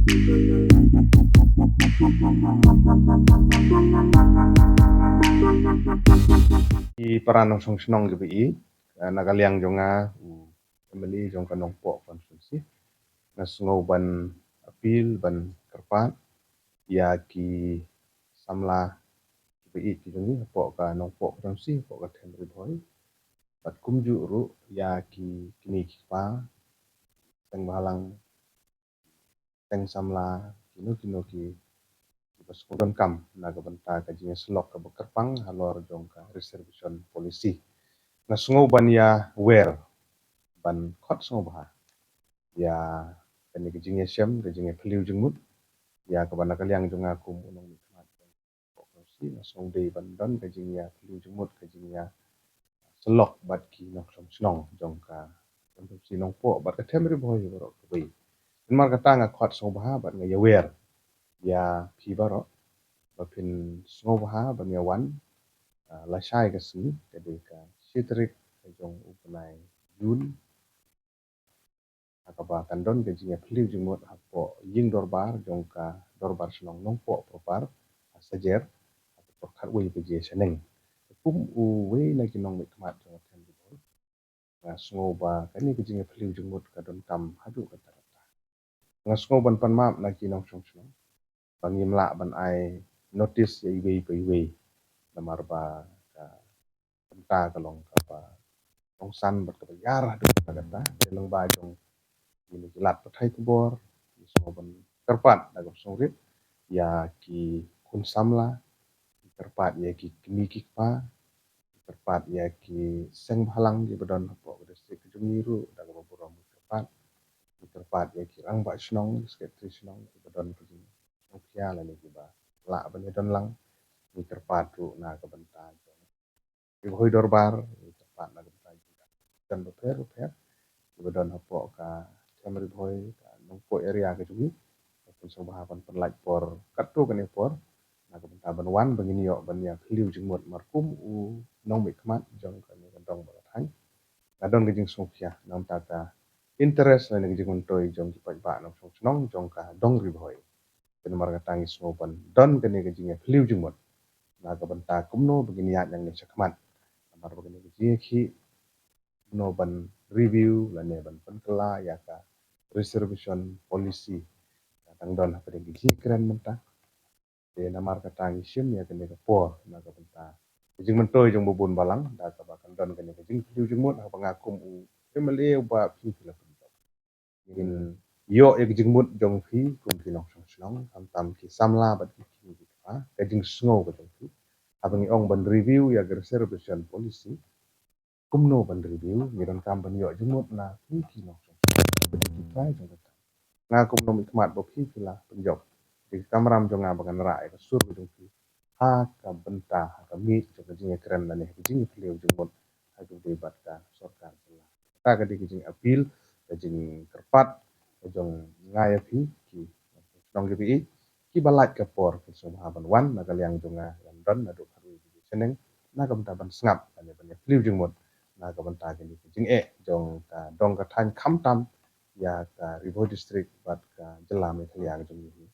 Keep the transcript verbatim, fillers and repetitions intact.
Ki para nongshong shnong kiba ïeit, eh, na ka liang jong nga u M L A jong ka Nongpoh constituency, nga sngew ban appeal, ban kyrpad ïa ki samla kiba ïeit ki jong ngi hapoh ka Nongpoh constituency, hapoh ka Them Ri Bhoi, bad kumjuh ruh ïa ki kmie ki kpa, seng bhalang, seng samla, kino kino ki, kiba sngewdonkam na ka bynta ka jingïasyllok kaba kyrpang halor jong ka reservation policy. Nga sngew ban ïa wer, ban khot sngewbha ïa kane ka jingïashem, ka jingïaphylliew jingmut ïa kaba na ka liang jong nga kum u nongmihkhmat, nga sngew dei ban don ka jingïaphylliew jingmut, ka jingïasyllok bad ki nongshong shnong jong ka constituency Nongpoh bad ka Them Ri Bhoi baroh kawei. Namar kata nga khot sngewbha bad nga ïa wer ïa phi baroh ba phin sngewbha ban ïa wan, ah, lashai ka sngi, ka dei ka shi tarik ka jong u bnai Jun, ha kaba kan don ka jingïaphylliew jingmut hapoh ïing dorbar jong ka dorbar shnong Nongpoh Propar, ha Sajer, ha ka por khatwei baje shaneng. Kum uwei na ki nongmihkhmat jong ka Them Ri Bhoi, nga sngew ba kane ka jingïaphylliew jingmut ka donkam haduh katta katta. Nga sngew ban pan map na ki nongshong shnong ba ngim lah ban ai notice ïa iwei pa iwei, namar ba ka bynta ka long kaba kongsan bad kaba ïar haduh katta katta. Te lyngba jong kine ki lad pathai khubor, ngi sngew ban kyrpad da kaba sngewrit ïa ki khun samla, ngi kyrpad ïa ki kmie ki kpa, ngi kyrpad ïa ki seng bhalang kiba don hapoh ka district ka jong ngi ruh da kaba burom, ngi kyrpad, ngi kyrpad ïa ki rangbah shnong, ki secretary shnong kiba don ka jingsngewkhia lane kiba lah ban ïadon lang, ngi kyrpad ruh na ka bynta jong Ri Bhoi Dorbar, ngi kyrpad na ka bynta jong ka don bapher bapher kiba don hapoh ka Them Ri Bhoi, ka Nongpoh area ka jong ngi. Phin sngewbha ban pynlait por katto katne por na ka bynta ban wan ba ngin ïoh ban ïaphylliew jingmut mar kum u nongmihkhmat jong kane ka dong bad ka thaiñ. Nga don ka jingsngewkhia na ka bynta ka interest lane ka jingmyntoi jong ki paidbah nongshong shnong jong ka dong Ri Bhoi. Te namar kata ngi sngew ban don kane ka jingïaphylliew jingmut na ka bynta kumno ba ngin ïaid nangne shakhmat, namar ba kane ka jingïakhih kumno ban review lane ban pynkylla ïa ka reservation policy ka dang don hapdeng ki jingkren mynta. Te namar kata ngi shim ïa kane ka por na ka bynta ka jingmyntoi jong ba bun balang da kaba kan don kane ka jingphylliew jingmut, haba nga kum u M L A uba phi phi la pynjop, ngin ïoh ïa ka jingmut jong phi kum ki nongshong shnong, khamtam ki samla bad ki kmie ki kpa, ka jingsngew ka jong phi. Haba ngi ong ban review ïa ka reservation policy, kumno ban review, ngi donkam ban ïoh jingmut na phi ki nongshong shnong, ki trai jong ka thaiñ. Nga kum u nongmihkhmat ba phi phi la pynjop, dei ka kamram jong nga ba ngan rah ïa ka sur ka jong phi ha ka bynta, ha ka miej jong ka jingïakren lane ha ka jingïaphylliew jingmut ha kaba ïadei bad ka sorkar jylla. Kata ka dei ka jingappeal, ka jingkyrpad ka jong nga ïa phi ki nongshong shnong kiba ïeit, kiba lait ka por phin sngewbha ban wan na ka liang jong nga, ngan don naduh khatwei baje shaneng na ka bynta ban sngap lane ban ïaphylliew jingmut na ka bynta kane ka jingeh jong ka dong ka thaiñ, khamtam ïa ka Ri Bhoi District bad ka jylla Meghalaya ka jong ngi hi.